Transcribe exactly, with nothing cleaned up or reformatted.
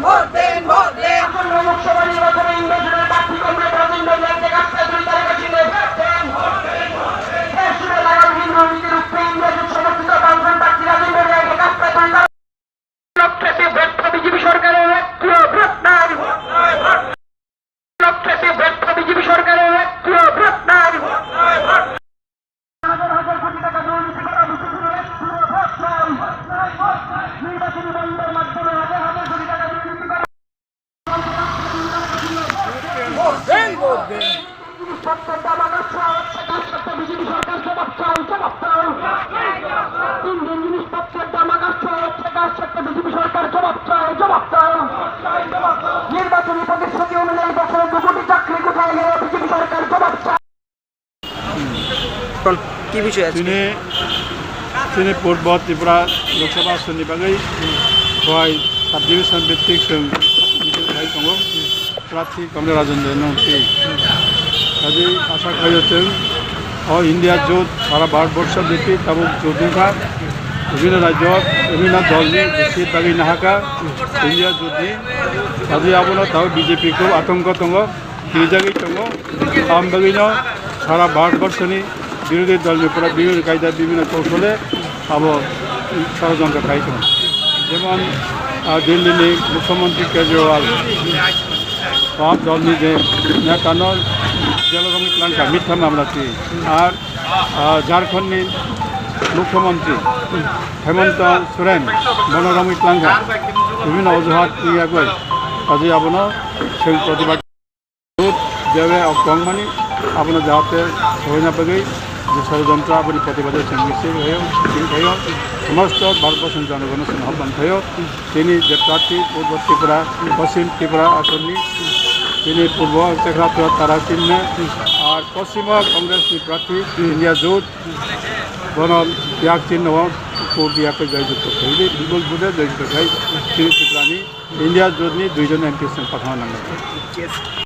ভোট দিন, ভোট দিন। আসন্ন লোকসভা নির্বাচনে ইন্দ্রজোটের প্রার্থী কমরেড রাজেন্দ্র নাথকে কাপ্তায় তুলি তারেক হাসিনায় ভোট দিন। দেশ জুড়ে লাগাম হিন্দু নীতির উপরে ইন্দ্রজোট সমর্থিত বামফ্রন্ট প্রার্থী রাজেন্দ্র নাথকে কাপ্তায় তুলি তারেক লক্ষ্যে ব্যর্থ বিজেপি সরকারের একটিও ভোট নাই। লক্ষ্যে ব্যর্থ বিজেপি সরকারের একটিও ভোট নাই। হাজার হাজার কোটি টাকা দুর্নীতি করা বিজেপির একটিও ভোট নাই। নির্বাচনী বন্ডের মাধ্যমে হাজার হাজার কোটি টাকা দুর্নীতি করা। ভোট দেন, ভোট দেন। জিনিসপত্রের দাম আকাশ ছোঁয়া হচ্ছে, কাজ করতে বিজেপি সরকার জবাব চাও, জবাব চাও। তিন দিন জিনিসপত্রের দাম আকাশ ছোঁয়া হচ্ছে, কাজ করতে বিজেপি সরকার জবাব চাও, জবাব চাও। নির্বাচনী প্রতিশ্রুতি অনুযায়ী বছরে দু কোটি চাকরি কোথায় গেল? বিজেপি সরকার জবাব চাও। Kon, ki bishoy ache? Chini, chini Purbo Tripura Lok Sabha asonni bagwi, hoi subdivision bhitik chwng meeting khai tongo. Prarthi Komla Rajendra no tei. Kaje asa khaio chwng o India jot sara Bharat borsho bhepi tabuk jot wngkha. Bibhinno rajyo, bibhinno dolni seat bagwi nahaka India jotni. Kaje abono tabuk B J P khub atongko tongo, kirijagwi tongo. Aboni bagwino sara Bharat borshoni birodhi dolni pura bibhinno kaida, bibhinno kousole abo sorojontro khai tongo. Jemon, ah, Delhi ni Mukhyamantri Kejriwal, Wap dolni je neta no jelo romwi twlangkha, mitha mamla twi. Ar, ah, Jharkhand ni Mukhyamantri Hemanta Soren, bono romwi twlangkha. Bibhinno ojuhat twi yagwi, kaje abono chwng protibad. Vote dewe o kwbangmani, abono jahate sohoina bagwi je sorojontro, aboni protibade chwng misil khaio, meeting khaio, somosto Bharatborsoni jonogono chwng ahban khaio. Chini je prarthi Purbo Tripura, Poschim Tripura asonni, chini Purbo Chekra Tara Chinne, ar Poschimo Congressni prarthi India Jot, bono yak chinno vote diya khe joyjukto khaidi, bipul vote joyjukto khai, chini Tripurani India Jotni duijon M P chwng pathana nango.